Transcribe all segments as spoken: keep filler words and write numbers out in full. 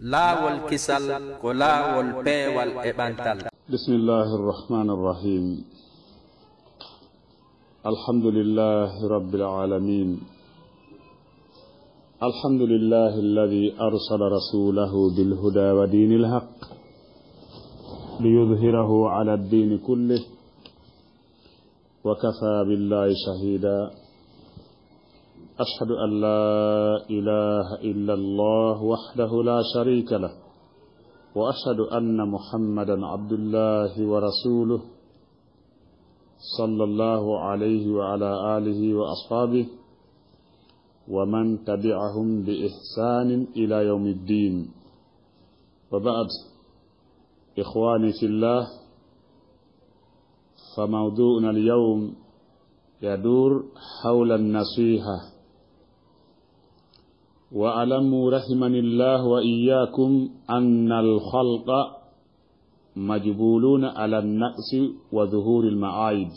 Laawol kisal ko laawol peewal e ɓantal. بسم الله الرحمن الرحيم. الحمد لله رب العالمين. الحمد لله الذي أرسل رسوله بالهدى ودين الحق ليظهره على الدين كله وكفى بالله شهيدا. أشهد أن لا إله إلا الله وحده لا شريك له، وأشهد أن محمدا عبد الله ورسوله، صلى الله عليه وعلى آله وأصحابه ومن تبعهم بإحسان إلى يوم الدين. وبعد، إخواني في الله، فموضوعنا اليوم يدور حول النصيحة. واعلموا رحمني الله وإياكم أن الخلق مجبولون على النقص وظهور المعايب،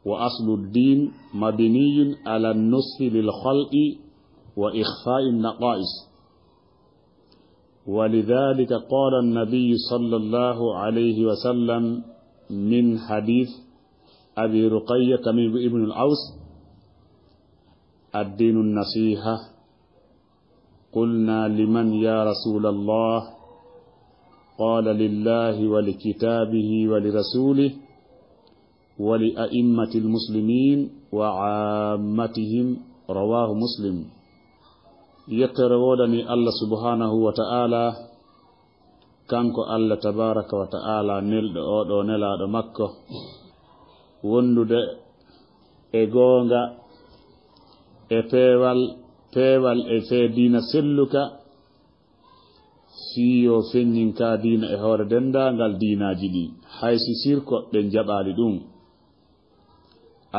وأصل الدين مبني على النصح للخلق وإخفاء النقائص. ولذلك قال النبي صلى الله عليه وسلم من حديث أبي رقية تميم بن أوس: الدين النصيحة. قلنا: لمن يا رسول الله؟ قال: لله ولكتابه ولرسوله ولأئمة المسلمين وعامتهم. رواه مسلم. Yettere woodani Allah subhanahu wa ta'ala, kanko Allah tabaraka wa ta'ala, nelɗo oo ɗoo nelaaɗo makko, wondude e goonga, e peewal, peewal e fee diina selluka, fii yo feññin ka diina e hoore denndaangal diinaaji ɗin, hay si sirkoɓe ɓen jaɓaali ɗum.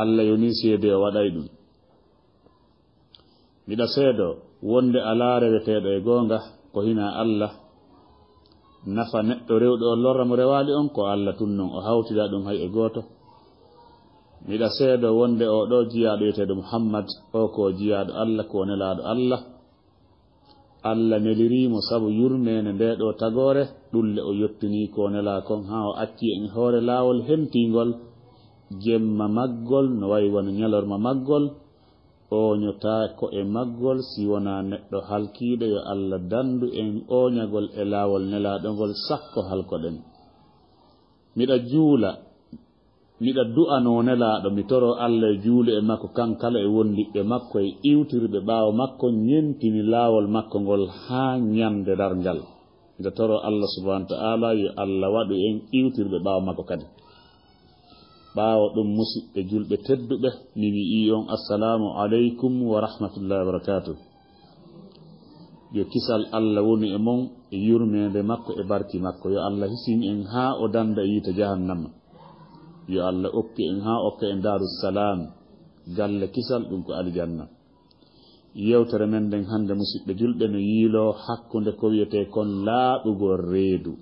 Allah yonii seede o waɗay ɗum. Miɗa seedoo wonde alaa reweteeɗo e goonga ko hinaa Allah. Nafa neɗɗo rewɗo on lorra mo rewaali on ko Allah tun non, o hawtidaa ɗum hay e gooto. Miɗa seedoo wonde oo ɗoo jiyaaɗo wi'eteeɗo Muhammad, oo ko jiyaaɗo Allah, ko nelaaɗo Allah. Allah nelirii mo sabu yurmeende ndee ɗoo tagoore, ɗulle o yottinii ko nelaa kon, haa o acci en e hoore laawol hentiingol, jemma maggol no wayi wano ñalorma maggol, ooñotaako e maggol si wonaa neɗɗo halkiiɗo. Yo Allah danndu en ooñagol e laawol nelaaɗo ngol, sakko halkoɗen. Miɗa juula, miɗa du'anoo nelaaɗo, mi toroo Allah yo juulu e makko, kan kala e wondiɓɓe makko e iwtirɓe ɓaawo makko, ñentini laawol makko ngol haa ñande darngal. Miɗa toroo Allah subhanahu wa ta'ala yo Allah waɗu en iwtirɓe ɓaawo makko kadi. Ɓaawo ɗum, musiɓɓe julɓe tedduɓe, mi wi'ii on, assalaamu aleykum wa rahmatullahi wa barakaatuh. Yo kisal Allah wonu e mon, e yurmeende makko, e barki makko. Yo Allah hisin en haa o dannda e yiite jahannama. Yo Allah okku en haa okka en Daaru Salaam, galle kisal, ɗum ko aljanna. Yewtere men nden hannde, musiɓɓe julɓe, no yiiloo hakkunde ko wi'etee kon laaɓugol reedu,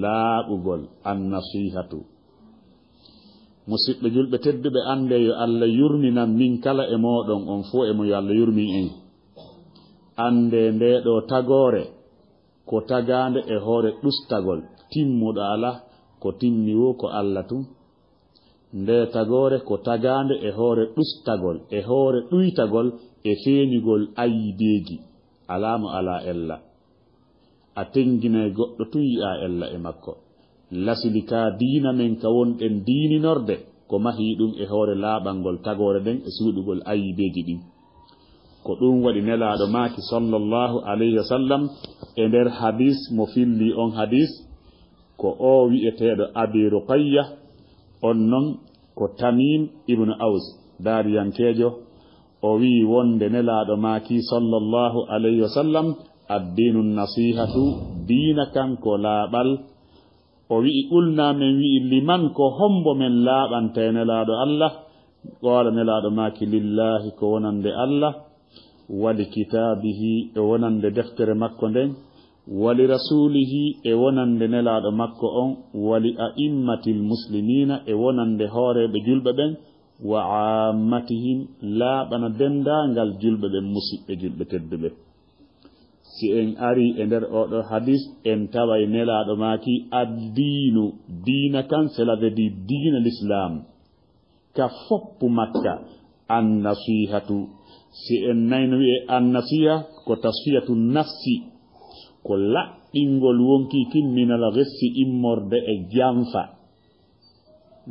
laaɓugol, annasihatu. Musiɓɓe julɓe tedduɓe, anndee yo Allah yurminan min kala e mooɗon, on fow e mo yo Allah yurmin en. Anndee ndee ɗoo tagoore ko tagaande e hoore ɗustagol, timmuɗo alaa, ko timmi woo ko Allah tun. Ndee tagoore ko tagaande e hoore ɗustagol, e hoore ɗuytagol, e feeñugol ayibeeji. Alaa mo alaa ella. A tennginay goɗɗo tun yi'aa ella e makko. Lasili ka diina men ka wonɗen diininorde, ko mahii ɗum e hoore laaɓangol tagoore nden e suuɗugol ayibeeji ɗin. Ko ɗum waɗi Nelaaɗo maaki, sallallahu alayhi wa sallam, e nder hadiis mo filli on hadiis, ko o wi'eteeɗo Abi Ruqayya, on non ko Tamim ibnu Aws, Daariyankeejo, o wi'i wonde Nelaaɗo maaki, sallallahu alayhi wa sallam, "Addiinu nasiihatu, diina kan ko laaɓal." O wi'i, "Qulnaa, men wi'i, liman, ko hombo men laaɓanta e Nelaaɗo Allah?" Qaala, Nelaaɗo maaki, "Lillaahi, ko wonande Allah, wa li kitaabihi, e wonande deftere makko nden, wa li rasuulihi, e wonande Nelaaɗo makko on, wa li a'immatil muslimiina, e wonande hooreeɓe julɓe ɓen, wa aammatihim, laaɓana denndaangal julɓe ɓen." Musiɓɓe julɓe tedduɓe, Si en ari e nder oɗo hadis, en taway Nelaaɗo maaki, "Addiinu, diina kan, cela veut dire diina l'islam, ka foppu Makka, an nasihatu." Si en nayno wi'e an nasiha, ko tasfiyatu nafsi, ko laɓɓingol wonkii kin minal ghissi, immorde e janfa.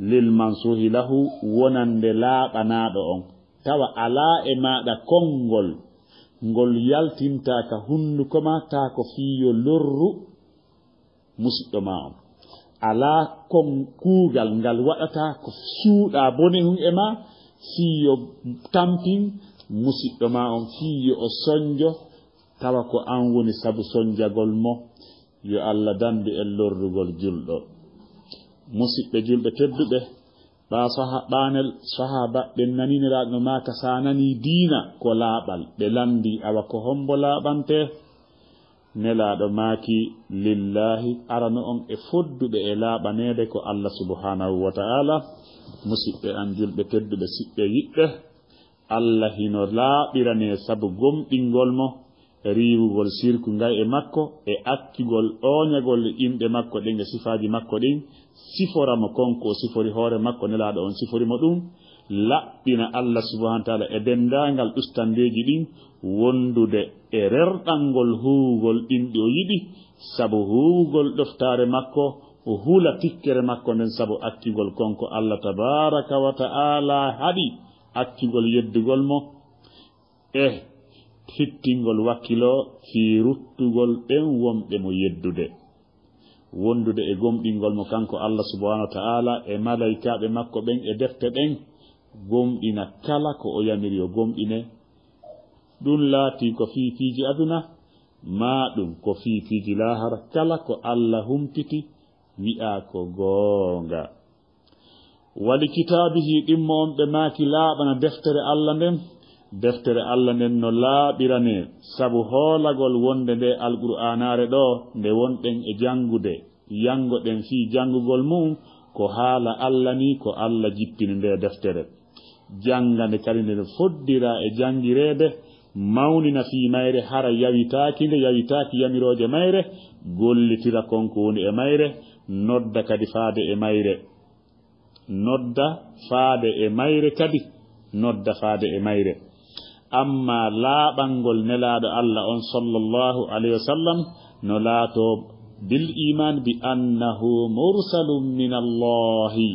Lil mansuhi lahu, wonande laaɓanaaɗo on, tawa alaa e maaɗa konngol ngol yaltinta ka hunduko ma, taa ko fii yo lorru musiɗɗo ma on. Alaa kon kuugal ngal waɗata ko suuɗa bone hun e ma, fii yo tampin musiɗɗo ma on, fii yo o sonjo, tawa ko an woni sabu sonjagol mo. Yo Allah dandu en lorrugol julɗo. Musiɓɓe julɓe tedduɓe, ɓaa saha-, ɓaanel sahaaba ɓen nani Nelaaɗo no maaka, "Sa nani diina ko laaɓal." Ɓe landi, "Awa ko hombo laaɓante?" Nelaaɗo maaki, "Lillahi, arano on e fodduɓe e laaɓaneede ko Allah subhanahu wa ta'ala." Musiɓɓe an julɓe tedduɓe, siɓɓe yiɓɓe, Allah hino laaɓiranee sabu gomɗingol mo, riiwugol sirku ngay e makko, e accugol ooñagol e inɗe makko ɗen e sifaaji makko ɗin, sifora mo kon ko o sifori hoore makko, Nelaaɗo on sifori mo ɗum, laɓɓina Allah subhanahu wa ta'ala e denndaangal ɗustandeeji ɗin, wondude e rerɗangol huuwugol ɗin ɗi o yiɗi, sabu huuwugol ɗoftaare makko, o hula tikkere makko nden sabu accugol kon ko Allah tabaraka wa ta'ala haɗi accugol yeddugol mo, e hittingol wakkilo fii ruttugol ɓen wonɓe mo yeddude. Wondude e gomɗingol mo kanko Allah subhanahu wa ta'ala e malaykaaɓe makko ɓen e defte ɗen, gomɗina kala ko o yamiri yo gomɗine. Ɗum laatii ko fii piiji aduna, maa ɗum ko fii piiji laahara, kala ko Allah humpiti, wi'a ko goonga. Wali kitaabihi, ɗimmo on ɓe maaki laaɓana deftere Allah nden. Deftere Allah nden no laaɓiranee sabu hoolagol wonde nde Alqur'aanaare ɗo nde wonɗen e janngude, yanngoɗen fii janngugol mum, ko haala Allah ni, ko Allah jippini nde deftere. Janngande kadi nde foddiraa e janngireede, mawnina fii mayre, hara yawitaaki nde, yawitaaki yamirooje mayre, gollitira kon ko woni e mayre, nodda kadi faade e mayre. Nodda faade e mayre kadi, nodda faade e mayre. Amma laaɓangol Nelaaɗo Allah on sallallahu alayhi wa sallam no laatoo bil iman bi annahu mursalun min Allahi.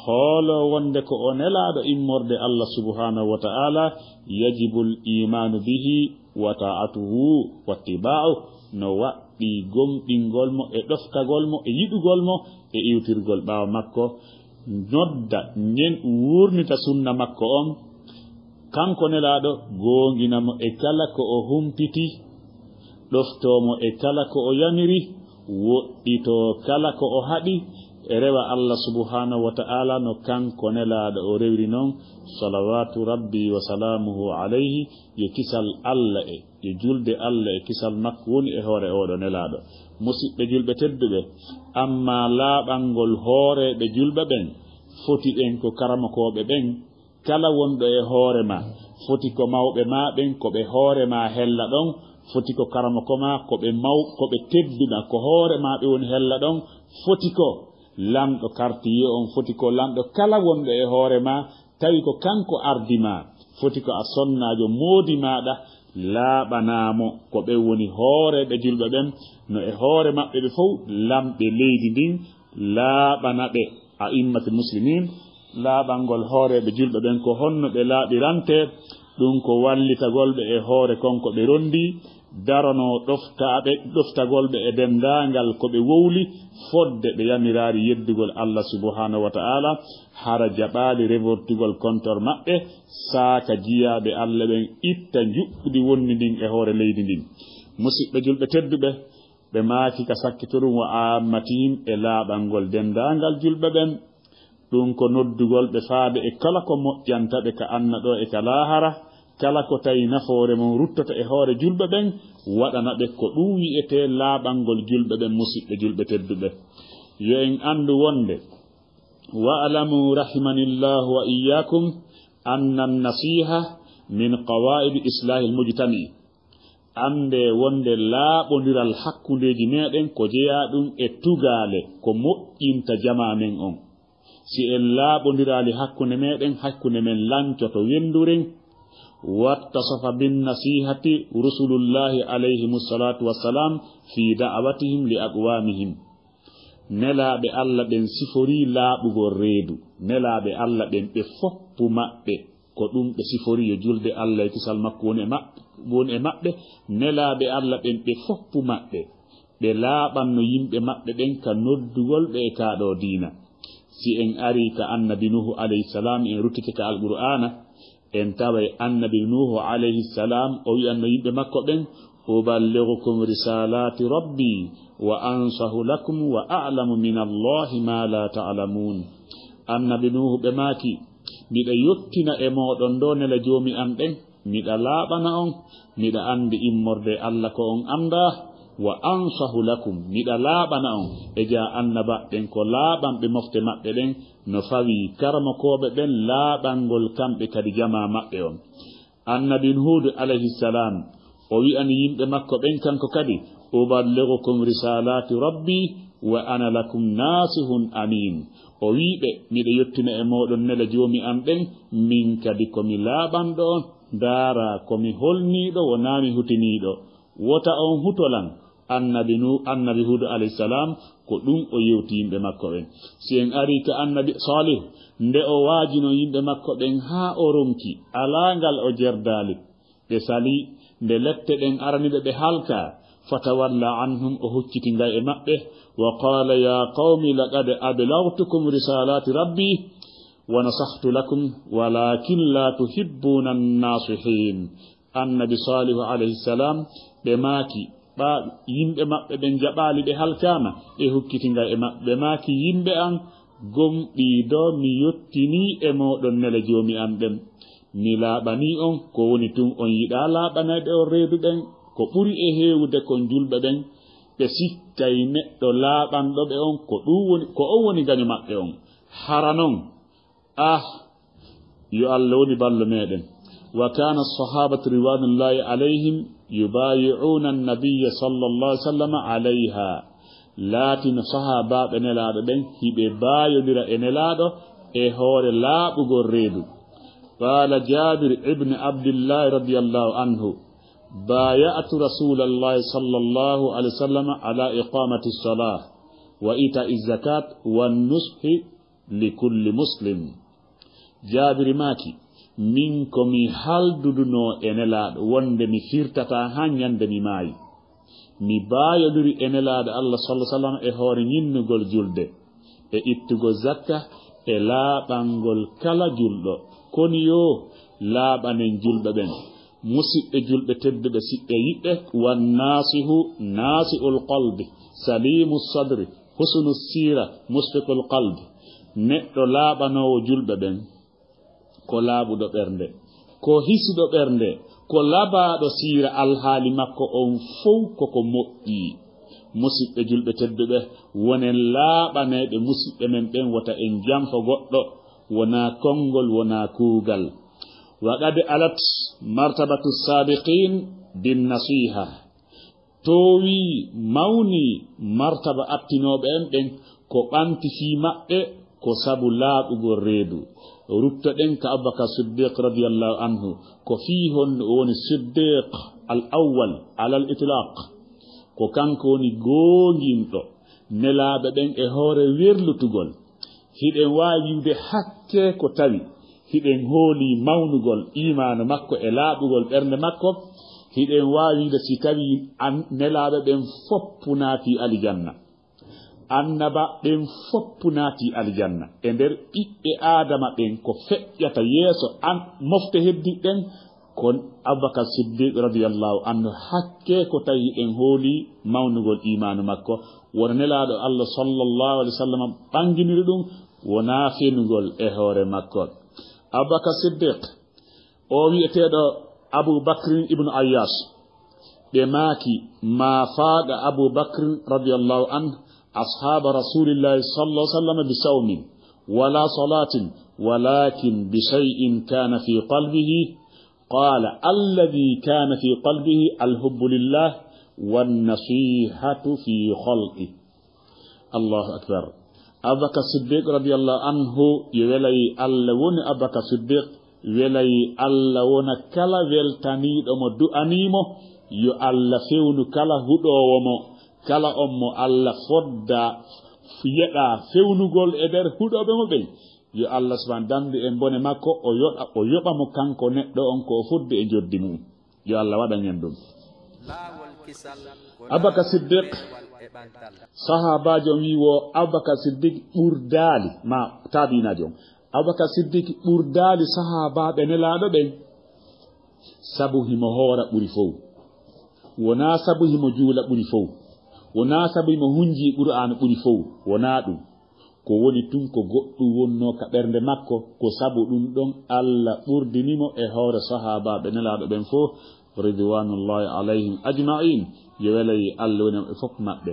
Hoolo wonde ko o Nelaaɗo immorde Allah subhanahu wa ta'ala, yajibul imanu bihi wa ta'atuhu wa ittiba'u. No wa- ɗi gomɗingol mo e ɗoftagol mo e yiɗugol mo e iwtirgol ɓaawo makko, nodda, nden wuurnita sunna makko on, kanko Nelaaɗo, goongina mo e kala ko o humpiti, ɗoftoo mo e kala ko o yamiri, woɗɗitoo kala ko o haɗi, e rewa Allah subhanahu wa ta'ala no kanko Nelaaɗo o rewiri non, salawatu rabbi wa salamuhu alayhi, yo kisal Allah e yo julde Allah e kisal makko woni e hoore ooɗo Nelaaɗo. Musiɓɓe julɓe tedduɓe, amma laaɓangol hooreeɓe julɓe ɓen, foti ɗen ko karamokooɓe ɓen, kala wonɗo e hoore ma, foti ko mawɓe ma ɓen, ko ɓe hoore ma hella ɗon, foti ko karamoko ma, ko ɓe maw-, ko ɓe tedduɗa, ko hoore ma ɓe woni hella ɗon, foti ko lanɗo kartiye on, foti ko lanɗo kala wonɗo e hoore ma, tawi ko kanko ardi ma, foti ko a sonnaajo moodi maaɗa, laaɓanaa mo. Ko ɓe woni hooreeɓe julɓe ɓen, no e hoore maɓɓe ɓe fow, lamɓe leydi ndin, laaɓana ɓe. A immati muslimin, laaɓangol hooreeɓe julɓe ɓen, ko honno ɓe laaɓirante? Ɗum ko wallitagol ɓe e hoore kon ko ɓe rondi, daranoo ɗoftaaɓe, ɗoftagol ɓe e denndaangal ko ɓe wowli, fodde ɓe yamiraari yeddugol Allah subhanahu wa ta'ala, hara jaɓaali rewortugol kontor maɓɓe, saaka jiyaaɓe Allah ɓen itta njuɓɓudi wonni ndin e hoore leydi ndin. Musiɓɓe julɓe tedduɓe, ɓe maaki ka sakkitorum wa ammatihim e laaɓangol denndaangal julɓe ɓen. Ɗum ko noddugol ɓe faade e kala ko moƴƴanta ɓe ka anna ɗo e ka laahara, kala ko tawi nafoore mum ruttata e hoore julɓe ɓen, waɗana ɓe ko ɗum wi'etee laaɓangol julɓe ɓen, musiɓɓe julɓe tedduɓe. Yo en anndu wonde, wa'lamu rahimanillahu wa iyyakum, anna an-nasiha min qawaidi islahil mujtami. Anndee wonde laaɓondiral hakkundeeji meeɗen ko jeyaa ɗum e tugaale ko moƴƴinta jamaa men on. Si en laaɓondiraali hakkunde meeɗen, hakkunde men lancoto wennduren. Wattasafa bin nasihati rusulullahi alayhimu salatu wassalam fi da'watihim li aqwamihim. Nelaaɓe Alla ɓen siforii laaɓugol reedu. Nelaaɓe Alla ɓen ɓe foppu maɓɓe, ko ɗum ɓe siforii yo julde Alla e kisal makko woni e maɓɓe, woni e maɓɓe. Nelaaɓe Alla ɓen ɓe foppu maɓɓe, ɓe laaɓanno yimɓe maɓɓe ɓen ka noddugol ɓe e kaa ɗoo diina. Si en arii ka annabi Nuuhu alayhi salam, en ruttike ka Alqur'aana, en taway annabi Nuuhu alayhi salam, o wi'anno yimɓe makko ɓen, "Uballighukum risalati rabbi wa ansahu lakum wa a'lamu min Allahi ma la ta'lamun." Annabi Nuuhu ɓe maaki, "Miɗa yottina e mooɗon ɗoo nela Joomi an ɗen, miɗa laaɓana on, miɗa anndi immorde Alla ko on anndaa, wa ansahu lakum, miɗa laaɓana on." E jaa annabaaɓe ɓen ko laaɓanɓe mofte maɓɓe ɗen, no fawii karamokooɓe ɓen laaɓanngol kamɓe kadi jamaa maɓɓe on. Annabi Huudu alayhi salam, o wi'ani yimɓe makko ɓen kanko kadi, "Uballighukum risalati rabbi wa ana lakum nasihun amin." O wi'i ɓe, "Miɗo yottina e mooɗon nela Joomi an ɗen, min kadi ko mi laaɓanɗo on, ndaaraa ko mi holniiɗo, wonaa mi hutiniiɗo. Wota on huto lan." Annabi Nu-, annabi Huudu alayhi salam, ko ɗum o yewti yimɓe makko ɓen. Si en arii ka annabi Saalih, nde o waajino yimɓe makko ɓen haa o ronki, alaa ngal o jerdaali. Ɓe salii, nde lette ɗen arani ɓe, ɓe halkaa. Fatawalla anhum, o hucciti ngay e maɓɓe. Wa qaala, "Ya qawmi, laqad ablaghtukum risalati rabbi wa nasahtu lakum, walakin la tuhibbuna an-nasihin." Annabi Saalihu alayhi salam, ɓe maaki, ɓa yimɓe maɓɓe ɓen jaɓaali, ɓe halkaama, e hucciti ngay e maɓɓe. Ɓe maaki, "Yimɓe an, gomɗii ɗo mi yottinii e mooɗon nela Joomi an ɗen. Mi laaɓanii on, ko woni tun on yiɗaa laaɓanayɓe on reedu ɓen, ko ɓuri e heewude kon julɓe ɓen. Ɓe sikkay neɗɗo laaɓanɗo ɓe on, ko ɗum woni, ko on woni gaño maɓɓe on. Hara non, ah, yo Alla woni ballo meɗen." Wa kana sahabatu ridwanullahi alayhim yubayi'una an-nabiyya sallallahu alayhi wa sallam alayha. Laatino sahaabaaɓe Nelaaɗo ɓen hiɓe baayondira e Nelaaɗo e hoore laaɓugol reedu. Qaala Jaabir ibn Abdillahi radiyallahu anhu, "Baaya'tu Rasuulallahi sallallahu alayhi wa sallam ala iqaamati salah wa ita'i zakat wa nushi li kulli muslim." Jaabiri maaki, "Min ko mi haldudunoo e Nelaaɗo wonde mi firtataa haa ñande mi maayi. Mi baayondiri e Nelaaɗo Allah sallallahu alaihi wasallam e hoore ñinnugol julde, e ittugol zakka, e laaɓangol kala julɗo. Koni yo laaɓanen julɓe ɓen." Musiɓɓe julɓe tedduɓe, siɓɓe yiɓɓe, wan nasihu nasi'ul qalbi, salimu sadri, husnu sira, musfiqul qalbi. Neɗɗo laaɓanoowo julɓe ɓen, ko laaɓuɗo ɓernde, ko hisiɗo ɓernde, ko labaaɗo siira, alhaali makko on fow koko moƴƴi. Musiɓɓe julɓe tedduɓe, wonen laaɓanayɓe musiɓɓe men ɓen, wota en janfo goɗɗo, wonaa konngol, wonaa kuugal. Wa qad alat martabatu sabiqin bin nasiha. Toowii, mawnii martaba attinooɓe en ɓen, ko ɓanti fii maɓɓe ko sabu laaɓugol reedu. Ruttoɗen ka Abubakar Siddiq radiyallahu anhu, ko fii honno o woni Siddiq al awwal alal itlaq. Ko kanko woni goonginɗo Nelaaɓe ɓen e hoore werlutugol. Hiɗen waawi wi'ude hakkee ko tawi hiɗen hoolii mawnugol iimaanu makko e laaɓugol ɓernde makko. Hiɗen waawi wi'ude si tawi an-, Nelaaɓe ɓen foppu naatii alijanna, Annabaaɓe ɓen foppu naatii alijanna. E nder ɓiɓɓe Aadama ɓen, ko feƴƴata yeeso an mofte heddiiɗe ɗen, ko Abubakar Siddiq radiyallahu anhu. Hakkee ko tawi hiɗen hoolii mawnugol iimaanu makko, wona Nelaaɗo Allah sallallahu alaihi wasallam ɓanginiri ɗum, wonaa fenugol e hoore makko. Abubakar Siddiq, o wi'eteeɗo Abu Bakrin ibnu Ayyash, ɓe maaki, "Ma faaqa Abu Bakrin radiyallahu anhu ashaaba Rasulillahi sallallahu alaihi wasallam bi sawmin wala salatin, walakin bi shay'in kana fi qalbihi." قال: الذي كان في قلبه الحب لله والنصيحة في خلقه. Allahu akbar. Abubakar Siddiq radiyallahu anhu, yo welay Allah woni Abubakar Siddiq, welay Allah wona kala weltaniiɗo mo, du'anii mo, yo Allah fewnu kala huɗoowo mo, kala on mo Allah fodda, yeɗa fewnugol e nder huɗooɓe mo ɓen. Yo Allah subhanahu dandu en bone makko, o yoɓa, o yoɓa mo kanko neɗɗo on ko o fodde e njoddi mum. Yo Allah waɗan en ɗum. Abubakar Siddiq, sahaabaajo on wii wo Abubakar Siddiq ɓurdaali, ma taabiinaajo on. Abubakar Siddiq ɓurdaali sahaabaaɓe Nelaaɗo ɓen, sabu himo hoora ɓuri fow. Wonaa sabu himo juula ɓuri fow. Wonaa sabu himo hunjii Qur'aana ɓuri fow. Wonaa ɗum. Ko woni tun ko goɗɗum wonnoo ka ɓernde makko, ko sabu ɗum ɗon Allah ɓurdini mo e hoore sahaabaaɓe Nelaaɗo ɓen fow, ridwanullahi alayhim ajma'in, yo welay Allah woni e fof maɓɓe.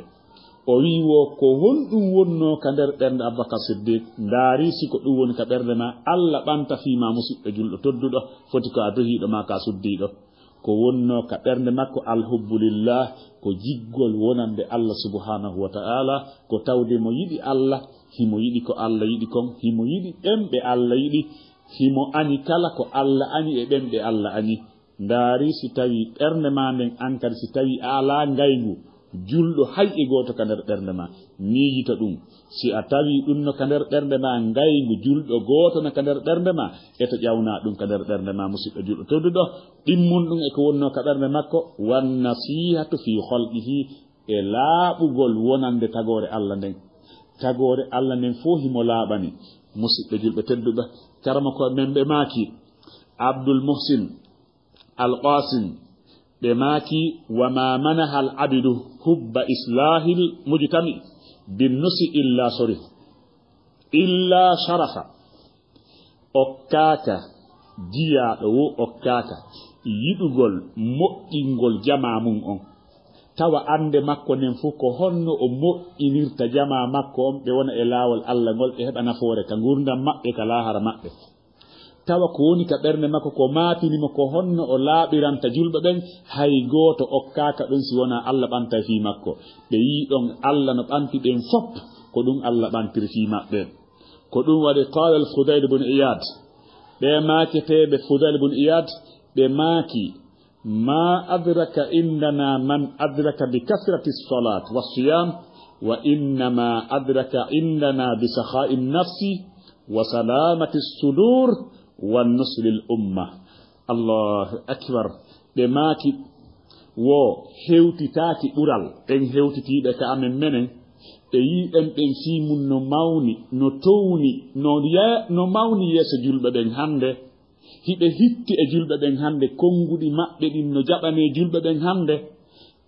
O wi'i wo, ko honɗum wonnoo ka nder ɓernde Abubakar Siddiq? Ndaari si ko ɗum woni ka ɓernde ma, Allah ɓanta fii ma, musiɗɗo julɗo tedduɗo, foti ko a duhiiɗo maa ko a suddiiɗo. Ko wonnoo ka ɓernde makko, alhubbu lillah, ko jiggol wonande Allah subhanahu wa ta'ala, ko tawde mo yiɗi Allah, himo yiɗi ko Allah yiɗi kon, himo yiɗi ɓen ɓe Allah yiɗi, himo añi kala ko Allah añi e ɓen ɓe Allah añi. Ndaari si tawi ɓernde ma nden, an kadi si tawi a alaa ngayngu julɗo hay e gooto ka nder ɓernde ma, miijito ɗum. Si a tawi ɗum no ka nder ɓernde ma, ngayngu julɗo gooto no ka nder ɓernde ma, eto ƴawnaa ɗum ka nder ɓernde ma, musiɗɗo julɗo tedduɗo. Ɗimmun ɗum e ko wonnoo ka ɓernde makko, wan nasihatu fi khalqihi, e laaɓugol wonande tagoore Allah nden. Tagoore Allah nden fow himo laaɓani. Musiɗɓe julɓe tedduɓe, karamoko men ɓe maaki, Abdul Muhsin Al Qasim, ɓe maaki, wa ma manaha al abdu hubba islahil mujtami bin nusi illa sori, illa sharafa. Okkaaka, jiyaaɗo wo okkaaka yiɗugol moƴƴingol jamaa mum on. Tawa annde makko nden fow ko honno o moƴƴinirta jamaa makko on, ɓe wona e laawol Allah ngol, ɓe heɓa nafoore ka ngurndan maɓɓe, ka laahara maɓɓe. Tawa ko woni ka ɓernde makko ko maapini mo, ko honno o laaɓiranta julɓe ɓen, hay gooto okkaaka ɗum si wonaa Allah ɓantay fii makko. Ɓe yi'i ɗon Allah no ɓanti ɓen fow, ko ɗum Allah ɓantiri fii maɓɓe. Ko ɗum waɗi, qaala al Fudayl bun Iyad, ɓe maaketeeɓe Fudayl bun Iyad, ɓe maaki, ma adraka indana man adraka bi kasrati salat wa siyam, wa innama adraka indana bi sakha'i nafsi wa salamati sudur wa nusri l umma. Allahu akbar. Ɓe maaki, wo hewtitaaki ɓural ɓen hewtitiiɓe ka amen menen, ɓe yi'i ɓen ɓen fii mun no mawni, no towni, no ya-, no mawni yeeso julɓe ɓen hannde. Hiɓe hitti e julɓe ɓen hannde, konnguɗi maɓɓe ɗin no jaɓanee julɓe ɓen hannde.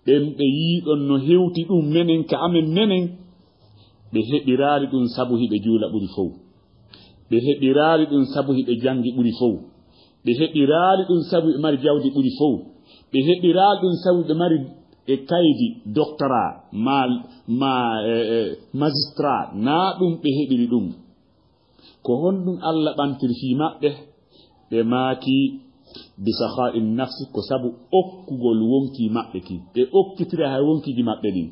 Ɓen ɓe yi'i ɗon no hewti ɗum menen ka amen menen, ɓe heɓiraali ɗum sabu hiɓe juula ɓuri fow. Ɓe heɓiraali ɗum sabu hiɓe janngi ɓuri fow. Ɓe heɓiraali ɗum sabu ɓe mari jawdi ɓuri fow. Ɓe heɓiraali ɗum sabu ɓe mari e kaydi doctorat, ma, ma, e, e, magistrat, naa ɗum ɓe heɓiri ɗum. Ko honɗum Allah ɓantiri fii maɓɓe? Ɓe maaki, bi sakha'in nafsi, ko sabu okkugol wonkii maɓɓe kin. Ɓe okkitira hay wonkiiji maɓɓe ɗin.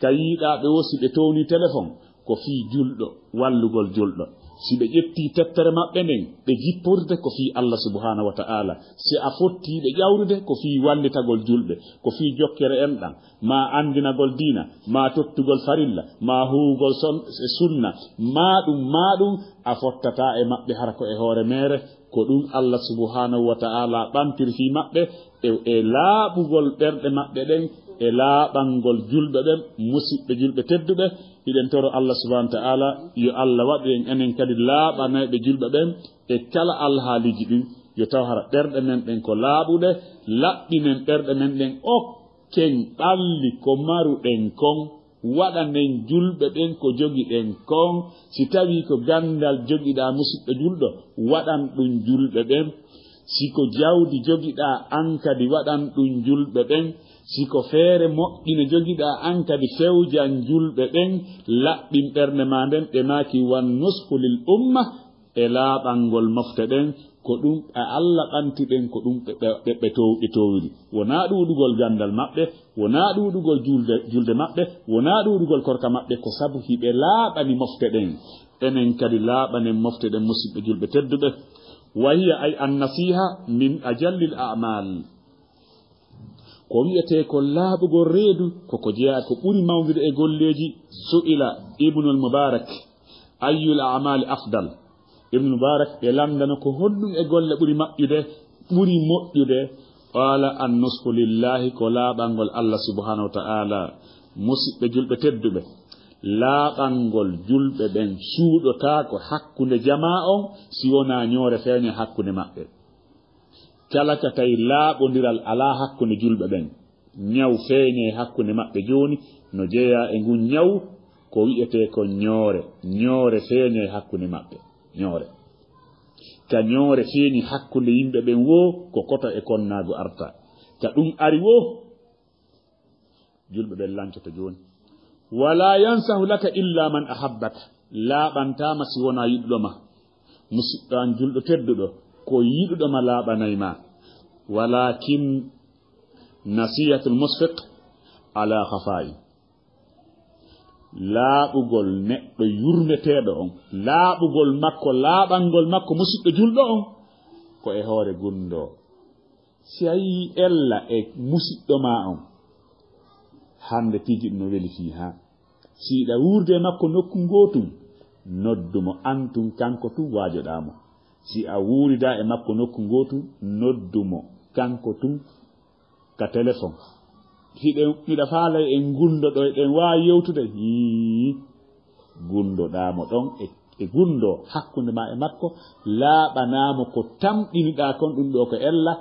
Ka yiiɗaa ɓe wo si ɓe townii telefon, ko fii julɗo, wallugol julɗo. Si ɓe ƴettii teppere maɓɓe nden, ɓe jipporde ko fii Allah subhanahu wa ta'ala. Si a fottii ɓe ƴawrude, ko fii wallitagol julɓe, ko fii jokkere enɗan, maa anndinagol diina, maa tottugol farilla, maa huwugol son-, e sunna, maa ɗum, maa ɗum, a fottataa e maɓɓe hara ko e hoore meere. Ko ɗum Allah subhanahu wa ta'ala ɓantiri fii maɓɓe e, e laaɓugol ɓerɗe maɓɓe ɗen, e laaɓangol julɓe ɓen. Musiɓɓe julɓe tedduɓe, hiɗen toro Allah subhanahu wa ta'ala yo Allah waɗu en enen kadi laaɓanayɓe julɓe ɓen e kala alhaaliiji ɗin. Yo taw hara ɓerɗe men ɗen ko laaɓuɗe, laɓɓinen ɓerɗe men ɗen, okken ɓalli ko maruɗen kon. Waɗanen julɓe ɓen ko jogiɗen kon. Si tawii ko ganndal jogiɗaa, musiɗɗo julɗo, waɗan ɗum julɓe ɓen. Si ko jawdi jogiɗaa, an kadi waɗan ɗum julɓe ɓen. Si ko feere moƴƴine jogiɗaa, an kadi fewjan julɓe ɓen. Laɓɓin ɓernde maa nden, ɓe maaki, wan nushu lil umma, e laaɓangol mofte ɗen, Ko ɗum, a Allah ɓanti ɓen, ko ɗum ɓe, ɓe, ɓe, ɓe tow-, ɓe towiri. Wonaa ɗuuɗugol ganndal maɓɓe, wonaa ɗuuɗugol julde, julde maɓɓe, wonaa ɗuuɗugol korka maɓɓe, ko sabu hiɓe laaɓani mofte ɗen. Enen kadi laaɓanen mofte ɗen, musidɓe julɓe tedduɓe. Wa hiya ay an nasiha min ajallil a'mal. Ko wi'etee ko laaɓugol reedu, ko ko jeyaa ko ɓuri mawnude e golleeji. Su'ila Ibnul Mubarak, "Ayyul a'mali afdal?" Ibnul Mubarak, ɓe lanndano ko honɗum e golle ɓuri maƴƴude, ɓuri moƴƴude? Qaala, "An-nushu lillahi," ko laaɓangol Allah subhanahu wa ta'ala. Musidɓe julɓe tedduɓe, laaɓangol julɓe ɓen suuɗotaako hakkunde jamaa on si wonaa ɲoore feeɲa hakkunde maɓɓe. Kala ka tawi laaɓondiral alaa hakkunde julɓe ɓen, ɲaw feeɲe hakkunde maɓɓe jooni, no jeyaa e ngun ɲaw ko wi'etee ko ɲoore. Ɲoore feeɲe hakkunde maɓɓe. Ɲoore. Ka ɲoore feeɲi hakkunde yimɓe ɓen woo, ko koto e konnaagu arta. Ka ɗum ari woo, julɓe ɓen lancoto jooni. "Wala yansahu laka illa man ahabbaka." Laaɓantaama si wonaa yiɗuɗo ma. Musidɗo an julɗo tedduɗo, ko yiɗuɗo ma laaɓanay ma. Walakin nasihatul musfiq ala khafa'i. Laaɓugol neɗɗo yurmeteeɗo on, laaɓugol makko, laaɓangol makko musidɗo julɗo on, ko e hoore gundoo. Si a yii ella e musiɗɗo maa on, hannde piiji ɗum no weli fii haa. Si iɗa wuurde e makko nokku ngootun, noddu mo an tun kanko tun waajoɗaa mo. Si a wuuridaa e makko nokku ngootun, noddu mo kanko tun ka telefon. Hiɗen, miɗa faalay en gundo ɗo, eɗen waawi yewtude. Hii. Gundoɗaa mo ɗon e, e gundo hakkunde maa e makko, laaɓanaa mo ko tamƴiniɗaa kon ɗum ɗoo ko ella,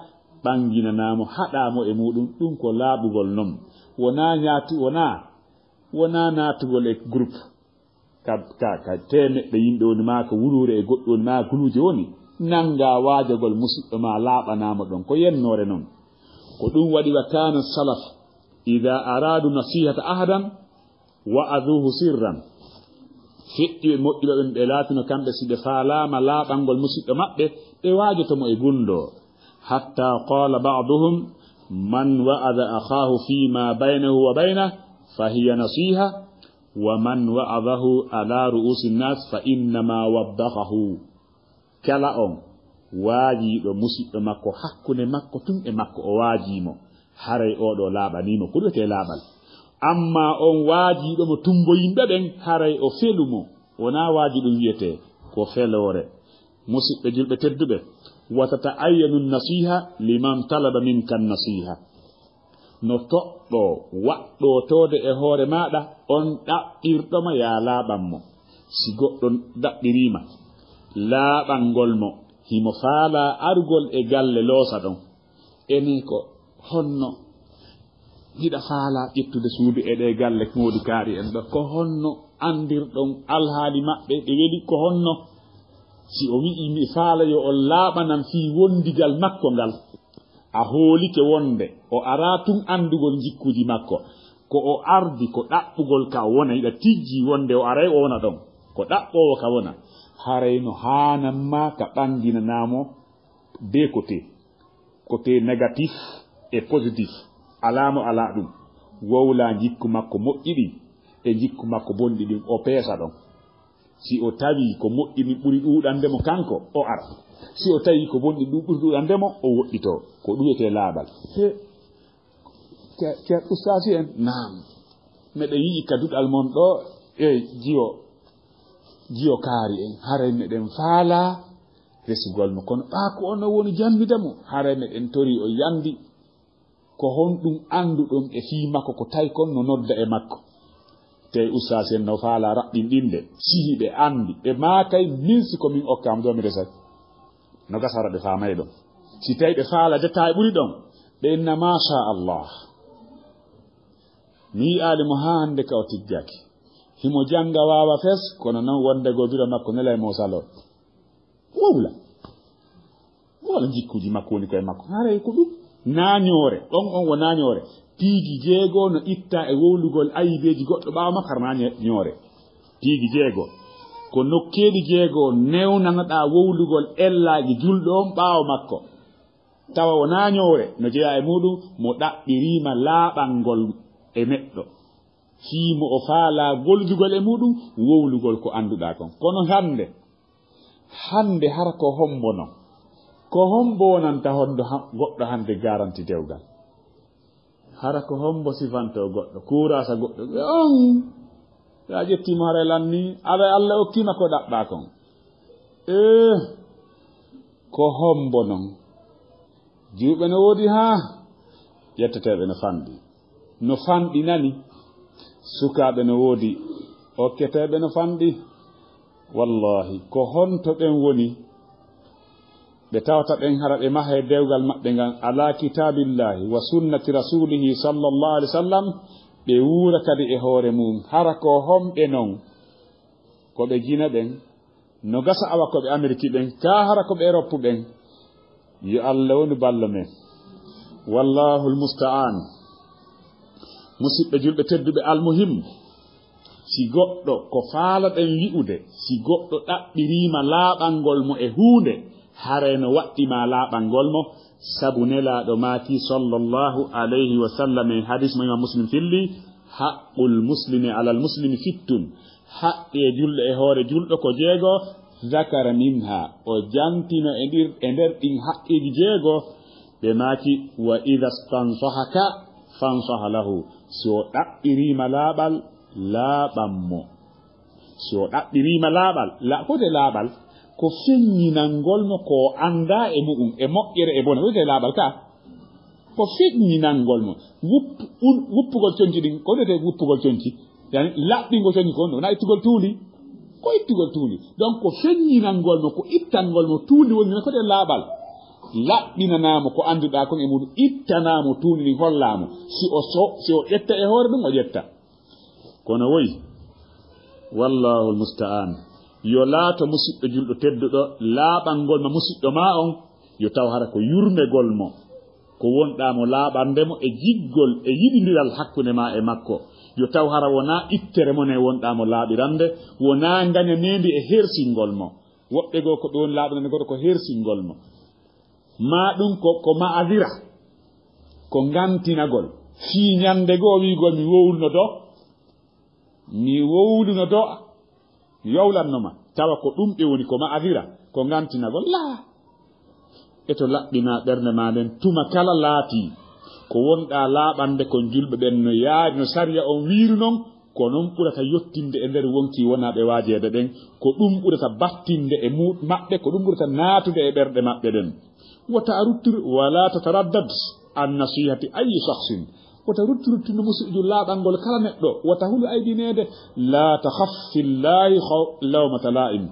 ɓanginanaa mo, haɗaa mo e muuɗum, ɗum ko laaɓugol non. Wonaa ñaati-, wonaa, wonaa naatugol e groupe ka, ka, ka teemeɗɗe yimɓe woni, maa ka wuluure e goɗɗum woni, maa guluuje woni, nanngaa waajagol musiɗɗo maa laaɓanaa mo ɗon. Ko yennoore non. Ko ɗum waɗi wa kaana salaf, idaa araadu nasihata ahadan, wa'aduhu sirran. Feƴƴuɓe moƴƴuɓe ɓen, ɓe laatino kamɓe, si ɓe faalaama laaɓangol musiɗɗo maɓɓe, ɓe waajoto mo e gundo. Hatta qaala ba'duhum, "Man wa'ada akhaahu fima baynahu wa baynah, fa hiya nasiha, wa man wa'adahu ala ru'usi nnas, fa innama wabbakhahu." Kala on waajiiɗo musiɗɗo makko hakkunde makko tun e makko, o waajii mo, haray oo ɗoo laaɓanii mo, ko ɗum wiyetee laaɓal. Ammaa on waajiiɗo mo tumbo yimɓe ɓen, haray o felu mo. Wonaa waaju ɗum wiyetee, ko feloore. Musiɗɓe julɓe tedduɓe, wa tata'ayyanu nasiha liman talaba minka nasiha. No toɗɗoo waɗɗootoode e hoore maaɗa on ɗaɓɓirɗo ma yaa laaɓan mo. Si goɗɗo ɗaɓɓirii ma laaɓangol mo, himo faalaa arugol e galle loosa ɗon. Ene ko honno hiɗa faalaa ƴettude suudu e ɗee galle moodi kaari en ɗo? Ko honno anndirɗon alhaali maɓɓe ɓe weli? Ko honno si o wi'i, "Mi faala yo on laaɓanan fii wondigal makko ngal"? A hoolike wonde o araa tun anndugol njikkuuji makko. Ko o ardi ko ɗaɓɓugol ka o wona, hiɗa tijji wonde o aray o wona ɗon. Ko ɗaɓɓoowo ka wona. Haray no haanan maa ka ɓanginanaa mo deux côtés. Côté négatif et positif. Alaa mo alaa ɗum. Wowlaa njikku makko moƴƴi ɗin e njikku makko bonɗi ɗin, o peesa ɗon. Si o tawii ko moƴƴi ɗin ɓuri ɗuuɗande mo kanko, o ara. Si o tawii ko bonɗi ɗin ɓuri ɗuuɗande mo, o woɗɗitoo. Ko ɗum wiyetee laaɓal. He, ke, ke ustaasi en? Naam. Meɗen yi'i ka duɗal mon ɗo, e jiyo, jiyo kaari en. Haray meɗen faalaa resugol mo. Kono ɓaaku on no woni jammbida mo. Haray meɗen torii o yandi. Ko honɗum annduɗon e fii makko ko tawi kon no nodda e makko? Tey ustaas en no faalaa raɓɓinɗinde. Si hiɓe anndi, ɓe maakay, min si ko min okkaama ɗoo mi resay. No gasa hara ɓe faamay ɗon. Si tawi ɓe faalaa détail ɓuri ɗon, ɓe inna, "Maasha Allah. Mi yi'aali mo haa hannde ka o tiggaaki. Himo jannga waawa fes, kono non wonde goo biro makko nelay mo saloo." Wowla. Wowla njikkuuji makko woni koye makko. Haray ko ɗum. Naañoore. On, on wo naañoore. Piiji jeego no itta e wowlugol ayibeeji goɗɗo ɓaawo makko, hara naañoore. Piiji jeego. Ko nokkeeli jeego newnanoɗaa wowlugol ellaaji julɗo on ɓaawo makko. Tawa wonaa ñowre no jeyaa e muuɗum, mo ɗaɓɓiriima laaɓangol e neɗɗo. Fii mo o faalaa gollidugol e muuɗum, wowlugol ko annduɗaa kon. Kono hannde, hannde hara ko hombo non? Ko hombo wonanta hondo ha-, goɗɗo hannde garanti dewgal? Hara ko hombo sifantoo goɗɗo, kuuraasa goɗɗo? On, a ƴettii mo haray lanni, aɗa Alla okkiima ko ɗaɓɓaa kon. Ee, ko hombo non? Jiwɓe no woodi haa ƴetteteeɓe no fanɗi. No fanɗi nani. Sukaaɓe no woodi okketeeɓe no fanɗi. Wallahi, ko honto ɓen woni? Ɓe tawata ɓen hara ɓe maha e dewgal maɓɓe ngal ala kitaabillahi wa sunnati rasulihi sallallahu alaihi wasallam, ɓe wuura kadi e hoore mum. Hara ko homɓe non? Ko ɓe Gine ɓen, no gasa awa ko ɓe Ameriki ɓen, kaa hara ko ɓe Erop ɓen. Yo Allah wonu ballo men. Wallahul musta'an. Musidɓe julɓe tedduɓe, almuhim, si goɗɗo, ko faalaɗen wi'ude, si goɗɗo ɗaɓɓiriima laaɓangol mo e huunde, haray no waɗɗi ma laaɓangol mo, sabu Nelaaɗo maaki sallallahu alayhi wa sallam e hadis mo Imam Muslim filli, "Haqqul muslimi alal muslimi sittun." Haqqe julɗo e hoore julɗo ko jeego, zakara minha, o jantino e ndir, e nder ɗin haqqeeji jeego, ɓe maaki, "Wa idha stansahaka fansaha lahu." Si o ɗaɓɓiriima laaɓal, laaɓan mo. Si o ɗaɓɓiriima laaɓal, la-, ko de laaɓal? Ko feññinangol mo ko o anndaa e mu'un, e moƴƴere e bone. Ko de laaɓal ka? Ko feññinangol mo. Wupp-, un-, wuppugol conci ɗin, ko wiyetee wuppugol conci? Yani, laɓɓingol conci ko on ɗo, na ittugol tuundi. Ko ittugol tuundi. Donc, ko feññinangol mo, ko ittangol mo tuundi woni ko de laaɓal. Laɓɓinanaa mo ko annduɗaa kon e muɗum, ittanaa mo tuundi ɗin, hollaa mo. Si o so-, si o ƴetta e hoore ɗum, o ƴetta. Kono woy, wallahul musta'an. Yo laato musiɗɗo julɗo tedduɗo, laaɓangol ma musiɗɗo ma on, yo taw hara ko yurmegol mo, ko wonɗaa mo laaɓande mo e jiggol e yiɗindiral hakkunde ma e makko. Yo taw hara wonaa ittere mon e wonɗaa mo laaɓirande, wonaa ngañaneendi e hersingol mo. Woɓɓe goo ko ɓe woni laaɓirande goɗɗo ko hersingol mo. Maa ɗum ko, ko ma'azira, ko ngantinagol. Fii ñande goo wi'ugol mi wowluno do, mi wowluno do, yowlanno ma. Tawa ko ɗum ɓe woni, ko ma'azira, ko ngantinagol. Laa. E to laɓɓinaa ɓernde maa nden, tuma kala laatii ko wonɗaa laaɓande kon julɓe ɓen no yaari no sariya on wiiri non, ko non ɓurata yottinde e nder wonkii wonaaɓe waajeede ɓen, ko ɗum ɓurata battinde e mu-, maɓɓe, ko ɗum ɓurata naatude e ɓerɗe maɓɓe ɗen. Wota a ruttir, wala tataraddad an nasihati ayi shakhsin. Wota ruttu ruttuno musiɗɗo laaɓangol kala neɗɗo. Wota hulu aybineede. La takhaf fillahi khaw-, lawmata la'im.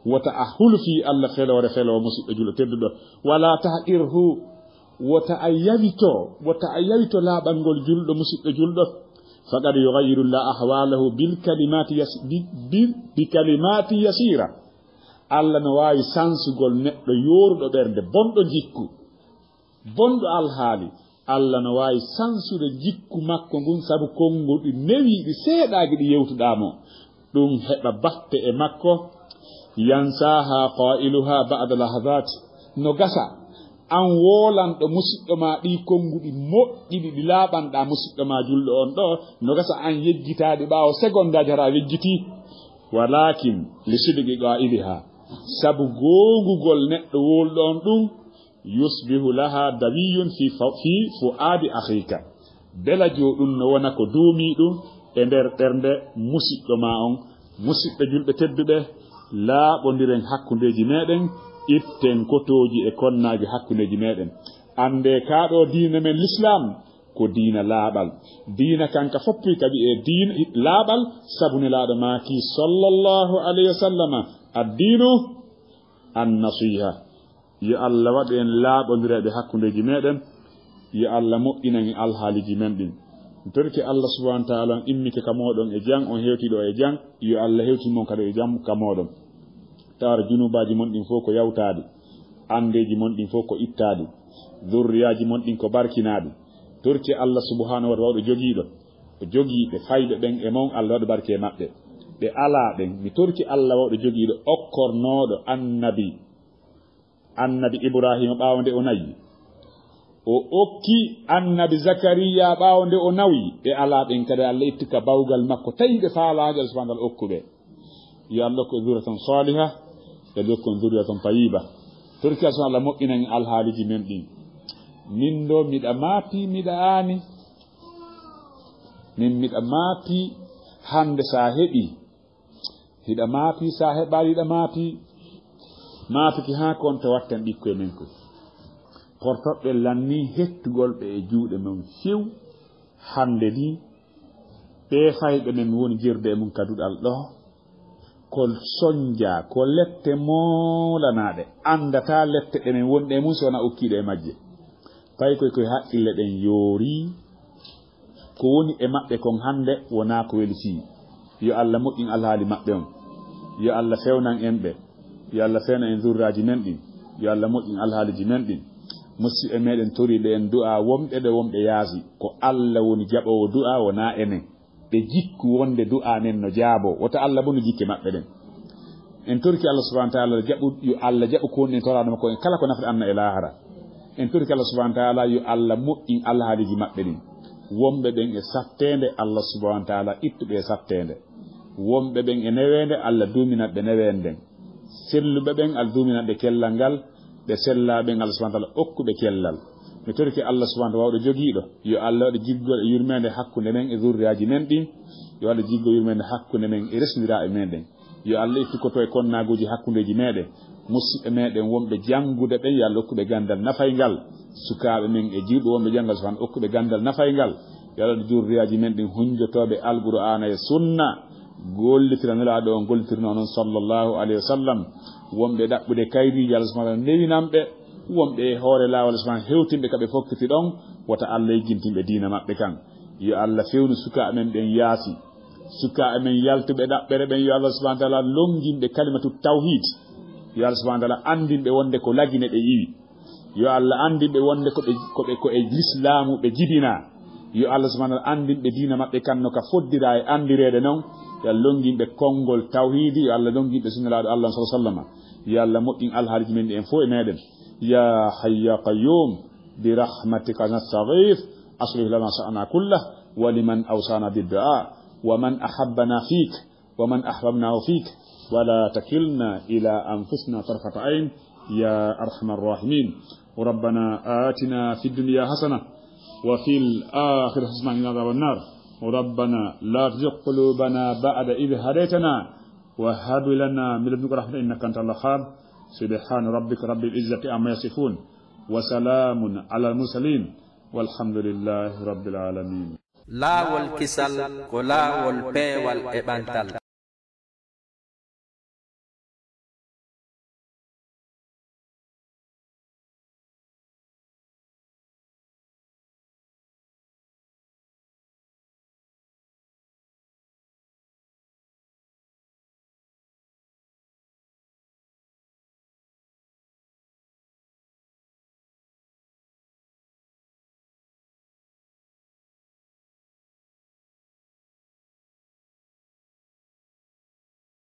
Wota a hulu fii Allah feloore feloowo musiɗɗo julɗo tedduɗo. Wala tahqirhu. Wota a yawito, wota a yawito laaɓangol julɗo, musiɗɗo julɗo. Faqad yughayyiru Allahu ahwalahu bil kalimati yas-, bi, bi, bi kalimati yasira. Allah no waawi sansugol neɗɗo yooruɗo ɓernde, bonɗo jikku, bonɗo alhaali. Allah no waawi sansude jikku makko ngun sabu konnguɗi newiiɗi seeɗaaji ɗi yewtuɗaa mo. Ɗum heɓa batte e makko. Yansaha qailuha ba'da lahazat. No gasa an woolanɗo musiɗɗo ma ɗi konnguɗi moƴƴi ɗi, ɗi laaɓanɗaa musiɗɗo ma julɗo on ɗo, no gasa an yejjitaaɗi ɓaawo segondaaji hara a wejjitii. Walakin li sidqi qailiha, sabu goongugol neɗɗo wowluɗo on ɗum, yusbihu laha dawiyun fi fa-, fi fuadi akhika. Belajo ɗum no wona ko duumiiɗum e nder ɓernde musiɗɗo ma on. Musiɓɓe julɓe tedduɓe, laaɓondiren hakkundeeji meɗen, itten kotooji e konnaaji hakkundeeji meɗen. Anndee kaa ɗoo diina men Lislaam ko diina laaɓal. Diina kanka foppuy ka wi'ee diina laaɓal, sabu Nelaaɗo maaki sallallahu alayhi wa sallama, "Addiinu an-nasiha." Yo Allah waɗu en laaɓondireeɓe hakkundeeji meɗen. Yo Allah moƴƴinan en alhaaliiji men ɗin. Mi torike Allah subhanahu wa ta'ala on immike ka mooɗon e jam, on hewti ɗo e jam. Yo Allah hewtin mon kadi e jam ka mooɗon. Tawata junubaaji mon ɗin fof ko yawtaaɗi, anndeeji mon ɗin fof ko ittaaɗi, zurriyaaji mon ɗin ko barkinaaɗi. Torike Allah subhanahu wa ta'ala waɗu jogiiɗo, o jogii ɓe fayɓe ɓen e mon, Allah waɗu barke e maɓɓe. ɓe alaa ɓen. Mi torike Alla wawɗo jogiiɗo okkornooɗo annabi, annabi Ibraahiima ɓaawo nde o nayi. O okki annabi Zakariya ɓaawo nde o nawi. Ɓe alaa ɓen kadi Alla itti ka bawgal makko, tawi ɓe faalaa haajo Alla subhanahu wa ta'ala okku ɓe. Yo Alla okku en zurriyatan saliha, yo Alla okku en zurriyatan tayyiba. Torike Alla subhanahu wa ta'ala moƴƴinan en alhaaliji men ɗin. Min ɗo miɗa maapi, miɗa aani. Min miɗa maapi hannde sa heɓi. Hiɗa maapi, sa heɓaali hiɗa maapi. Maapiki haa konto watten ɓikkoy men koy. Portoɓɓe lanni hettugol ɓe e juuɗe men few. Hannde ni, ɓee fayɓe men woni jirde e mum ka duɗal ɗo. Ko sonja, ko lette moolanaaɗe. Anndataa lette ɗe men wonɗe e mum si wonaa okkiiɗe e majje. Pay koy koye haqqille ɗen yoori. Ko woni e maɓɓe kon hannde wonaa ko weli fii. Yo Alla moƴƴin alhaali maɓɓe on. Yo Alla fewnan en ɓe. Yo Alla fewnan en zurraaji men ɗin. Yo Alla moƴƴin alhaaliji men ɗin. Musiɓɓe meɗen tori ɓe en du'a wonɓe ɗo wonɓe yaasi. Ko Alla woni jaɓoowo du'a wonaa enen. Ɓe jikku wonde du'a men no jaabo. Wota Alla bonu jikke maɓɓe ɗen. En torike Alla subhanahu wa ta'ala jaɓu, yo Alla jaɓu ko woni en toraɗo makko en kala ko nafata anna e laahara. En torike Alla subhanahu wa ta'ala yo Alla moƴƴin alhaaliji maɓɓe ɗin. Wonɓe ɓen e satteende Alla subhanahu wa ta'ala ittu ɓe e satteende. Wonɓe ɓen e neweende Alla duuminat ɓe neweende nden. Selluɓe ɓen Alla duuminat ɓe kellal ngal. Ɓe sellaa ɓen Alla subhanahu wa ta'ala okku ɓe kellal. Mi torike Alla subhanahu wa ta'ala wawɗo jogiiɗo. Yo Alla waɗu jiggol e yurmeende hakkunde men e zurriyaaji men ɗin. Yo Alla jiggo yurmeende hakkunde men e resndiraaɓe men ɗen. Yo Alla ittu ko to e konnaaguuji hakkundeeji meɗen. Musiɓɓe meɗen wonɓe janngude ɓen, yo Alla okku ɓe ganndal nafayngal. Sukaaɓe men e jiwɓe wonɓe janngal subhanahu okku ɓe ganndal nafayngal. Yo Alla waɗu zurriyaaji men ɗin hunjotooɓe Alqur'aana e Sunna. Gollitira Nulaaɗo on gollitirnoo non sallallahu alayhi wa sallam. Wonɓe ɗaɓɓude kaydiiji Alla subhanahu wa ta'ala newinan ɓe. Wonɓe e hoore laawol subhanahu hewtinɓe ka ɓe fokkiti ɗon. Wota Alla yejjintin ɓe diina maɓɓe kan. Yo Alla fewnu sukaaɓe men ɓen yaasi. Sukaaɓe men yaltuɓe ɗaɓɓere ɓen, yo Alla subhanahu wa ta'ala longin ɓe kalimatu tawhid. Yo Alla subhanahu wa ta'ala anndin ɓe wonde ko lagine ɓe iwi. Yo Alla anndin ɓe wonde ko ɓe, ko ɓe, ko e lislaamu ɓe jibinaa. Yo Alla subhanahu wa ta'ala anndin ɓe diina maɓɓe kan no ka foddira e anndireede non. Yo Alla longin ɓe konngol tawhiidi, yo Alla longin ɓe sunna laaɗo Alla sallallahu alaihi wa sallam. Yo Alla moƴƴin alhaaliji men ɗi en fof e meɗen. Ya hayyu ya qayyum, bi rahmatika nastaghith, aslih lana sha'nana kullah, wa liman awsana bid du'a, wa man ahabbana fik, ومن أحببناه فيك ولا تكلنا إلى أنفسنا طرفة عين يا أرحم الراحمين. ربنا آتنا في الدنيا حسنة وفي الآخرة حسنة وقنا عذاب النار. ربنا لا تزغ قلوبنا بعد إذ هديتنا وهب لنا من لدنك رحمة إنك أنت الوهاب. سبحان ربك رب العزة عما يصفون وسلام على المرسلين والحمد لله رب العالمين. Laawol kisal ko laawol peewal e ɓantal.